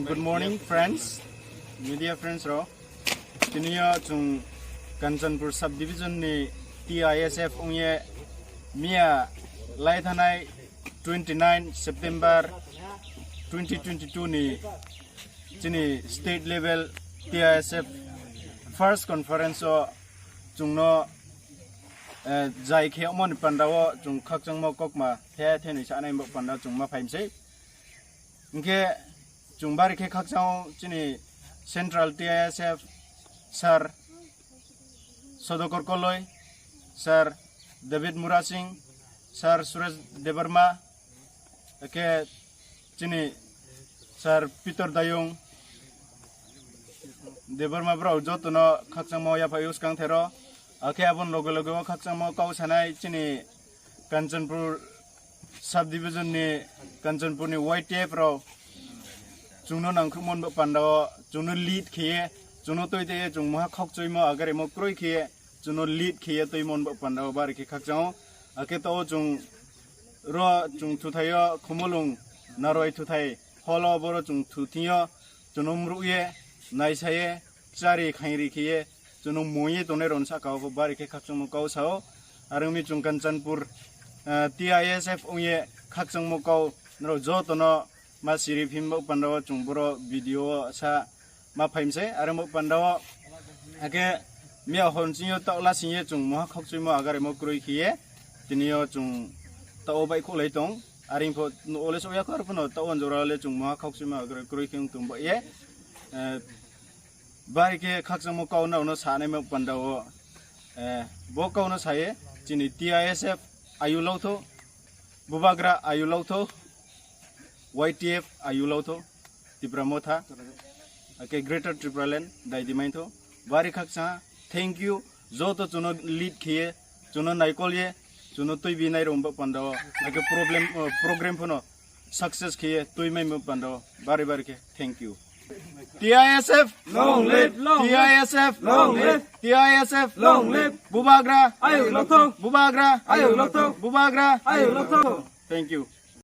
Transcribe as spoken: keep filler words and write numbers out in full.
Good morning, friends, media friends rok. Tini o chwng Kanchanpur subdivision ni T I S F ongye miya lai thanai twenty nine September twenty twenty two ni chini state level T I S F first conference o chwngno, eh, jai khe omo ni panda o chwng khakchangmo kokma the the ni sanai bo panda chwng ma phaimsai. Hingkhe chwng bari khe khakchang o chini Central T I S F Sir Sodokor Koloi, Sir David Murasing, Sir Suresh Debbarma, ake chini Sir Peter Dayung, Debbarma borok jotono khakchangma yaphaio swkang thero. Akhe aboni loge loge o khakchangma kok sanai chini Kanchanpur subdivision ni, Kanchanpur ni Y T F rok chwngno nangkhukmani bo panda o chwngno lead khiye, chwngno twi twi chwng moha khokchwimo agarimo kwrwi khiye, chwngno lead khiye twimoni bo panda o bari khe khakchang o. Akhe to o chwng ro chwng thuthai o Khumulwng Narwai thuthai holo boro chwng thuthing o chwngno mruk ye, naisaye, chari khairi khiye, chwngno moye tongnai rok saka o bari khe khakchangmo kau sao. Arwngmi chwng Kanchanpur, eh, T I S F ongye khakchangmo kau norok jotono ma siri phimbo panda o chwng boro video o sa ma phaimse. Arwngbo panda o akhe miya hor singyo ta ola singye chwng moha khokchwimo agarimo kwrwi khiye tini o chwng ta o bai kholai tong. Aringpho no ole soya kar phano ta o jora le chwng moha khokchwimo agarimo kwrwi khiyong tong bo ye. Eh, Bari khe khakchangmo kau no sanai mo panda o, eh, bo kau no saye chini T I S F ayu lautho, Bubagra ayu lautho, Y T F ayu lautho, Tipra Motha, ake Greater Tipraland dai di maintho. Bari khakchang thank you, joto chwngno lead khiye, chwngno naikol ye, chwngno twi bi nai rok bo panda o, ake problem, eh, program phano success khiye twi mai mo panda o bari bari khe thank you. T I S F long live, long live. T I S F long live. T I S F long live. Bubagra ayu lokthong. Bubagra ayu lokthong. Bubagra ayu lokthong. Thank you.